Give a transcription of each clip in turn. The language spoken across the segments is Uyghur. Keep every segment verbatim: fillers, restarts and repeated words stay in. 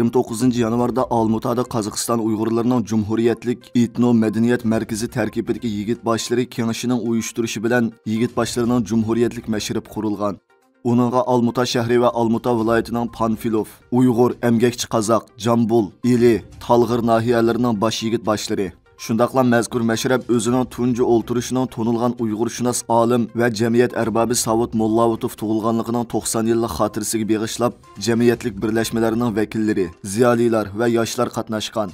يىگىرمە توققۇزىنچى يانۋاردا ئالمۇتادا قازاقىستان ئۇيغۇرلىرىنىڭ جۇمھۇرىيەتلىك ئېتنو مەدەنىيەت مەركىزى تەركىبىدىكى يىگىت باشلىرى كېڭىشىنىڭ ئۇيۇشتۇرۇشى بىلەن يىگىت باشلىرىنىڭ جۇمھۇرىيەتلىك مەشرىپى قۇرۇلغان. ئۇنىڭغا ئالمۇتا شەھىرى ۋە ئالمۇتا ۋىلايىتىنىڭ پانفىلوف، ئۇيغۇر، ئەمگەكچى قازاق، جامبۇل، ئىلى، تالغىر ناھىيەلىرىنىڭ باش يىگىت باشلىرى، شۇنداقلا مەزكۇر مەشرەپ ئۆزىنىڭ تۇنجى ئولتۇرۇشىنىڭ تونۇلغان ئۇيغۇرشۇناس ئالىم ۋە جەمئىيەت ئەربابى ساۋۇت موللاۋۇتوف تۇغۇلغانلىقىنىڭ توقسان يىللىق خاتىرىسىگە بېغىشلاپ، جەمئىيەتلىك بىرلەشمىلەرنىڭ ۋەكىللىرى، زىيالىيلار ۋە ياشلار قاتناشقان.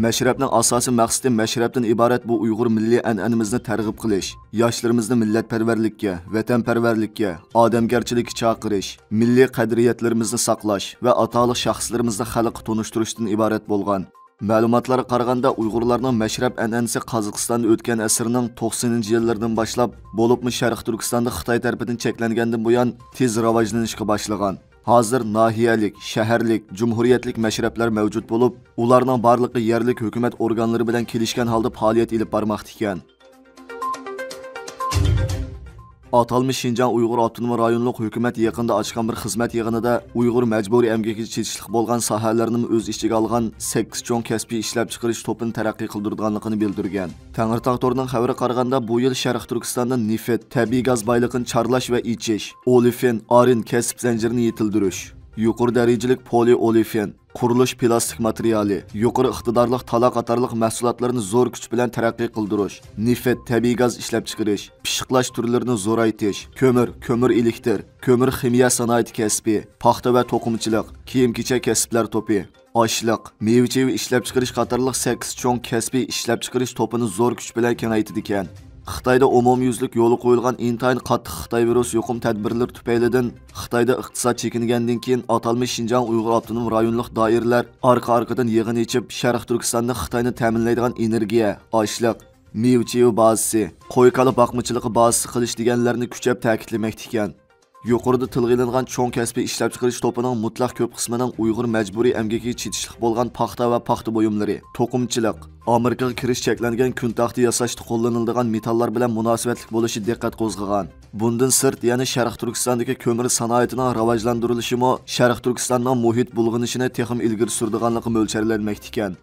مەشرەپنىڭ ئاساسىي مەقسىتى مەشرەپتىن ئىبارەت بۇ ئۇيغۇر مىللىي ئەنئەنىمىزنى تەرغىب قىلىش، ياشلىرىمىزنى مىللەتپەرۋەرلىككە، ۋەتەنپەرۋەرلىككە، ئادەمگەرچىلىككە چاقىرىش، مىللىي قەدرىيەتلىرىمىزنى ساقلاش ۋە ئاتالىق شەخسلىرىمىزنى خەلققە تونۇشتۇرۇشتىن ئىبارەت بولغان. مەلۇماتلارغا قارىغاندا، ئۇيغۇرلارنىڭ مەشرەپ ئەنئەنىسى قازاقىستاندا ئۆتكەن ئەسىرنىڭ توقسىنىنچى يىللىرىدىن باشلاپ، بولۇپمۇ شەرقىي تۈركىستاندا خىتاي تەرىپىدىن چەكلەنگەندىن بۇيان تېز راۋاجلىنىشقا باشلىغان. ھازىر ناھىيەلىك، شەھەرلىك، جۇمھۇرىيەتلىك مەشرەپلەر مەۋجۇت بولۇپ، ئۇلارنىڭ بارلىقى يەرلىك ھۆكۈمەت ئورگانلىرى بىلەن كېلىشكەن ھالدا پائالىيەت ئېلىپ بارماقتا ئىكەن. ئاتالمىش شىنجاڭ ئۇيغۇر ئاپتونوم رايونلۇق ھۆكۈمەت يېقىندا ئاچقان بىر خىزمەت يىغىنىدا ئۇيغۇر مەجبۇرىي ئەمگىكىگە چېتىشلىق بولغان ساھەلەرنىمۇ ئۆز ئىچىگە ئالغان سەككىز چوڭ كەسپىي ئىشلەپچىقىرىش توپىنى تەرەققىي قىلدۇرىدىغانلىقىنى بىلدۈرگەن. تەڭرىتاغ تورىنىڭ خەۋىرىگە قارىغاندا، بۇ يىل شەرقىي تۈركىستاندا نېفىت، تەبىئىي گاز بايلىقىنى چارلاش ۋە ئېچىش، ئولېفىن، ئارىن كەسىپ زەنجىرىنى يېتىلدۈرۈش، يۇقىرى دەرىجىلىك پولى ئولېفىن، قۇرۇلۇش پىلاستىك ماتېرىيالى، يۇقىرى ئىقتىدارلىق تالا قاتارلىق مەھسۇلاتلىرىنى زور كۈچ بىلەن تەرەققىي قىلدۇرۇش، نېفىت، تەبىئىي گاز ئىشلەپچىقىرىش، پىششىقلاش تۈرلىرىنى زورايتىش، كۆمۈر، كۆمۈر ئېلېكتىر، كۆمۈر خىمىيە سانائىتى كەسپى، پاختا ۋە توقۇمىچىلىق، كىيىم-كېچەك كەسىپلەر توپى، ئاشلىق، مېۋە-چېۋە ئىشلەپچىقىرىش قاتارلىق سەككىز چوڭ كەسپىي ئىشلەپچىقىرىش توپىنى زور كۈچ بىلەن كېڭەيتىدىكەن. خىتايدا ئومۇميۈزلۈك يولغا قويۇلغان ئىنتايىن قاتتىق خىتاي ۋىرۇس يۇقۇم تەدبىرلىرى تۈپەيلىدىن، خىتايدا ئىقتىساد چېكىنگەندىن كېيىن، ئاتالمىش شىنجاڭ ئۇيغۇر ئاپتونوم رايونلۇق دائىرىلەر ئارقا-ئارقىدىن يىغىن ئېچىپ، شەرقىي تۈركىستاندا خىتاينى تەمىنلەيدىغان ئېنېرگىيە، ئاشلىق، مېۋە-چېۋە بازىسى، قوي-كالا باقمىچىلىقى بازىسى قىلىش دېگەنلەرنى كۈچەپ تەكىتلىمەكتە ئىكەن. يۇقىرىدا تىلغا ئېلىنغان چوڭ كەسپىي ئىشلەپچىقىرىش توپىنىڭ مۇتلەق كۆپ قىسمىنىڭ ئۇيغۇر مەجبۇرىي ئەمگىكىگە چېتىشلىق بولغان پاختا ۋە پاختا بۇيۇملىرى، توقۇمىچىلىق، ئامېرىكىغا كىرىش چەكلەنگەن كۈنتاختى ياساشتا قوللىنىلىدىغان مېتاللار بىلەن مۇناسىۋەتلىك بولۇشى دىققەت قوزغىغان. بۇندىن سىرت، يەنە شەرقىي تۈركىستاندىكى كۆمۈر سانائىتىنىڭ راۋاجلاندۇرۇلۇشىمۇ شەرقىي تۈركىستاننىڭ مۇھىت بۇلغىنىشىنى تېخىمۇ ئىلگىرى سۈرىدىغانلىقى مۆلچەرلەنمەكتە ئىكەن.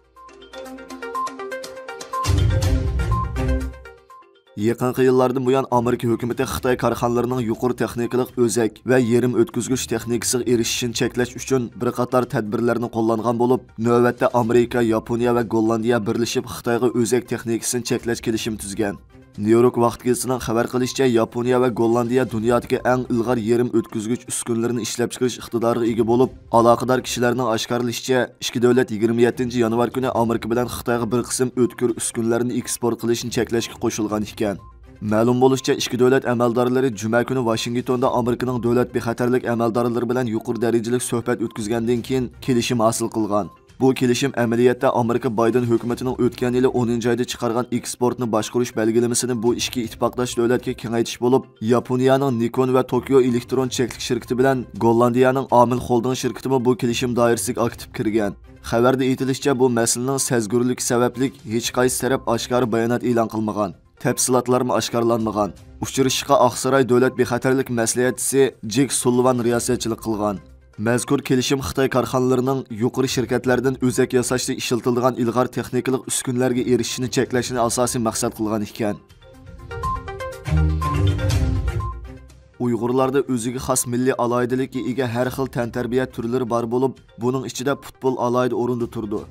يېقىنقى يىللاردىن بۇيان، ئامېرىكا ھۆكۈمىتى خىتاي كارخانىلىرىنىڭ يۇقىرى تېخنىكىلىق ئۆزەك ۋە يېرىم ئۆتكۈزگۈچ تېخنىكىسىغا ئېرىشىشىنى چەكلەش ئۈچۈن بىر قاتار تەدبىرلەرنى قوللانغان بولۇپ، نۆۋەتتە ئامېرىكا، ياپونىيە ۋە گوللاندىيە بىرلىشىپ خىتايغا ئۆزەك تېخنىكىسىنى چەكلەش كېلىشىمى تۈزگەن. نيۇ يورك ۋاقىت گېزىتىنىڭ خەۋەر قىلىشىچە، ياپونىيە ۋە گوللاندىيە دۇنيادىكى ئەڭ ئىلغار يېرىم ئۆتكۈزگۈچ ئۈسكۈنىلىرىنى ئىشلەپچىقىرىش ئىقتىدارىغا ئىگە بولۇپ، ئالاقىدار كىشىلەرنىڭ ئاشكارىلىشىچە، ئىككى دۆلەت يىگىرمە يەتتىنچى يانۋار كۈنى ئامېرىكا بىلەن خىتايغا بىر قىسىم ئۆتكۈر ئۈسكۈنىلەرنى ئېكسپورت قىلىشنى چەكلەشكە قوشۇلغان ئىكەن. مەلۇم بولۇشىچە، ئىككى دۆلەت ئەمەلدارلىرى جۈمە كۈنى ۋاشىنگتوندا ئامېرىكىنىڭ دۆلەت بىخەتەرلىك ئەمەلدارلىرى بىلەن يۇقىرى دەرىجىلىك سۆھبەت ئۆتكۈزگەندىن كېيىن كېلىشىم ھاسىل قىلغان. بۇ كېلىشىم ئەمەلىيەتتە ئامېرىكا بايدېن ھۆكۈمىتىنىڭ ئۆتكەن يىلى ئونىنچى ئايدا چىقارغان ئېكسپورتنى باشقۇرۇش بەلگىلىمىسىنى بۇ ئىككى ئىتتىپاقداش دۆلەتكە كېڭەيتىش بولۇپ، ياپونىيەنىڭ نىكون ۋە توكيو ئېلېكترون چەكلىك شىركىتى بىلەن گوللاندىيەنىڭ ئامىل خولدىڭ شىركىتىمۇ بۇ كېلىشىم دائىرىسىگە ئاكتىپ كىرگەن. خەۋەردە ئېيتىلىشىچە، بۇ مەسىلىنىڭ سەزگۈرلۈكى سەۋەبلىك ھېچقايسى تەرەپ ئاشكارا بايانات ئېلان قىلمىغان. تەپسىلاتلارمۇ ئاشكارىلانمىغان. ئۇچرىشىشقا ئاقساراي دۆلەت بىخەتەرلىك مەسلىھەتچىسى جېك سۇللىۋان رىياسەتچىلىك قىلغان. مەزكۇر كېلىشىم خىتاي كارخانىلىرىنىڭ يۇقىرى شىركەتلەردىن ئۆزەك ياساشتا ئىشلىتىلىدىغان ئىلغار تېخنىكىلىق ئۈسكۈنىلەرگە ئېرىشىشنى چەكلەشنى ئاساسىي مەقسەت قىلغان ئىكەن. ئۇيغۇرلاردا ئۆزىگە خاس مىللىي ئالاھىدىلىككە ئىگە ھەر خىل تەنتەربىيە تۈرلىرى بار بولۇپ، بۇنىڭ ئىچىدە پۇتبول ئالاھىدە ئورۇندا تۇرىدۇ.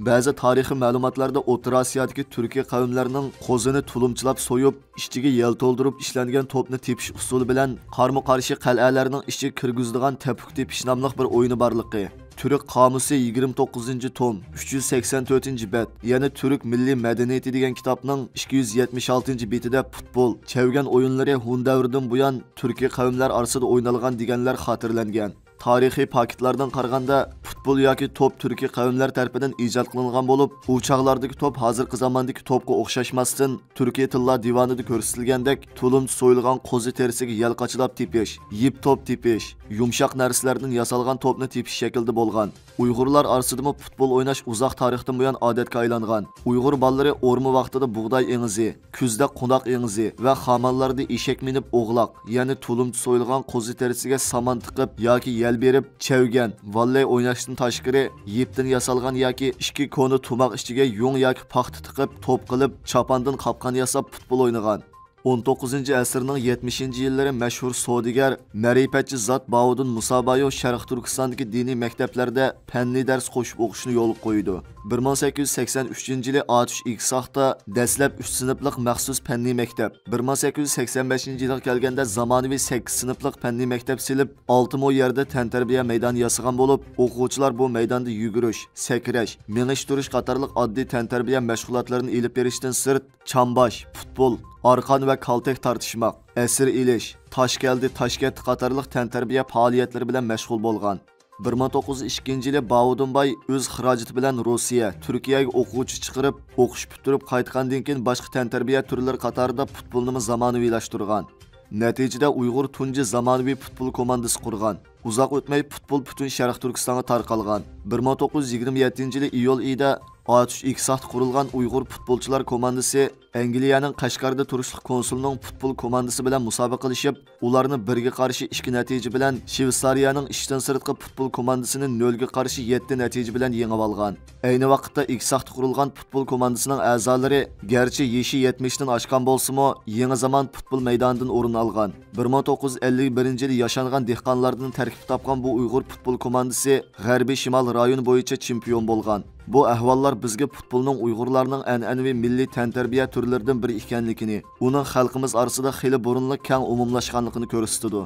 بەزى تارىخىي مەلۇماتلاردا ئوتتۇرا ئاسىيادىكى تۈركىي قەۋملەرنىڭ قوزىنى تۇلۇمچىلاپ سويۇپ، ئىچىگە يەل تولدۇرۇپ ئىشلەنگەن توپنى تېپىش ئۇسۇلى بىلەن قارمۇ-قارشى قەلئەلەرنىڭ ئىچىگە كىرگۈزىدىغان تەپۈك تېپىش ناملىق بىر ئويۇنى بارلىقى، تۈرك قامۇسى يىگىرمە توققۇزىنچى توم، ئۈچ يۈز سەكسەن تۆتىنچى بەت، يەنى تۈرك مىللىي مەدەنىيىتى دېگەن كىتابنىڭ ئىككى يۈز يەتمىش ئالتىنچى بېتىدە پۇتبول، چەۋگەن ئويۇنلىرى ھون دەۋرىدىن بۇيان تۈركىي قەۋملەر ئارىسىدا ئوينالغان دېگەنلەر خاتىرىلەنگەن. تارىخىي پاكىتلاردىن قارىغاندا، پۇتبول ياكى توپ تۈركىي قەۋملەر تەرىپىدىن ئىجاد قىلىنغان بولۇپ، ئۇ چاغلاردىكى توپ ھازىرقى زاماندىكى توپقا ئوخشاشماستىن، تۈركىي تىللار دىۋانىدا كۆرسىتىلگەندەك تۇلۇمدا سويۇلغان قوزا تېرىسىگە يەل قاچىلاپ تېپىش، يىپ توپ تېپىش، يۇمشاق نەرسىلەردىن ياسالغان توپنى تېپىش شەكلىدە بولغان. ئۇيغۇرلار ئارىسىدىمۇ پۇتبول ئويناش ئۇزاق تارىختىن بۇيان ئادەتكە ئايلانغان. ئۇيغۇر بالىلىرى ئورما ۋاقتىدا بۇغداي ئېڭىزى، كۈزدە قوناق ئېڭىزى ۋە خامانلاردا ئېشەك مىنىپ ئوغلاق، يەنى تۇلۇمدا سويۇلغان قوزا تېرىسىگە سامان تىقىپ ياكى ئەل بېرىپ، چەۋگەن، ۋاللەي ئويناشتىن تاشقىرى، يىپتىن ياسالغان ياكى ئىككى كونا تۇماق ئىچىگە يۇڭ ياكى پاختا تىقىپ، توپ قىلىپ، چاپاندىن قاپقان ياساپ پۇتبول ئوينىغان. ئون توققۇزىنچى ئەسىرنىڭ يەتمىشىنچى يىللىرى مەشھۇر سودىگەر، مەرىپەتچى زات باۋۇدۇن مۇسابايو شەرقىي تۈركىستاندىكى دىنىي مەكتەپلەردە پەننىي دەرس قوشۇپ ئوقۇشنى يولغا قويىدۇ. بىر مىڭ سەككىز يۈز سەكسەن ئۈچىنچى يىلى ئاتۇش ئىگساختا دەسلەپ ئۈچ سىنىپلىق مەخسۇس پەننىي مەكتەپ، بىر مىڭ سەككىز يۈز سەكسەن بەشىنچى يىلىغا كەلگەندە زامانىۋى سەككىز سىنىپلىق پەننىي مەكتەپ سېلىپ، ئالتە مو يەردە تەنتەربىيە مەيدانى ياسىغان بولۇپ، ئوقۇغۇچىلار بۇ مەيداندا يۈگۈرۈش، سەكرەش، مېڭىش تۇرۇش قاتارلىق ئاددىي تەنتەربىيە مەشغۇلاتلىرىنى ئېلىپ بېرىشتىن سىرت، چامباش، پۇتبول، ئارقان ۋە كالتەك تارتىشماق، ئەسىر ئېلىش، تاش كەلدى، تاش كەتتى قاتارلىق تەنتەربىيە پائالىيەتلىرى بىلەن مەشغۇل بولغان. بىر مىڭ توققۇز يۈز ئىككىنچى يىلى باۋۇدۇنباي ئۆز خىراجىتى بىلەن روسىيە، تۈركىيەگە ئوقۇغۇچى چىقىرىپ، ئوقۇش پۈتتۈرۈپ قايتقاندىن كېيىن باشقا تەنتەربىيە تۈرلىرى قاتارىدا پۇتبولنىمۇ زامانىۋىلاشتۇرغان. نەتىجىدە ئۇيغۇر تۇنجى زامانىۋى پۇتبول كوماندىسى قۇرغان. ئۇزاق ئۆتمەي پۇتبول پۈتۈن شەرقىي تۈركىستانغا تارقالغان. بىر مىڭ توققۇز يۈز يىگىرمە يەتتىنچى يىلى ئىيۇل ئېيىدا ئاتۇش ئىگساختا قۇرۇلغان ئۇيغۇر پۇتبولچىلار كوماندىسى ئەنگلىيەنىڭ قەشقەردە تۇرۇشلۇق كونسۇلىنىڭ پۇتبول كوماندىسى بىلەن مۇسابىقىلىشىپ، ئۇلارنى بىرگە قارشى ئىككى نەتىجە بىلەن، شۋېتسارىيەنىڭ ئىشتىن سىرتقى پۇتبول كوماندىسىنى نۆلگە قارشى يەتتە نەتىجە بىلەن يېڭىۋالغان. ئەينى ۋاقىتتا ئىگساختا قۇرۇلغان پۇتبول كوماندىسىنىڭ ئەزالىرى گەرچە يېشى يەتمىشتىن ئاشقان بولسىمۇ، يېڭى زامان پۇتبول مەيدانىدىن ئورۇن ئالغان. بىر مىڭ توققۇز يۈز ئەللىك بىرىنچى يىلى ياشانغان دېھقانلاردىن تەركىب تاپقان بۇ ئۇيغۇر پۇتبول كوماندىسى غەربىي شىمال رايونى بويىچە چېمپىيون بولغان. بۇ ئەھۋاللار بىزگە پۇتبولنىڭ ئۇيغۇرلارنىڭ ئەنئەنىۋى مىللىي تەنتەربىيە تۈرلىرىدىن بىرى ئىكەنلىكىنى، ئۇنىڭ خەلقىمىز ئارىسىدا خېلى بۇرۇنلا كەڭ ئومۇملاشقانلىقىنى كۆرسىتىدۇ.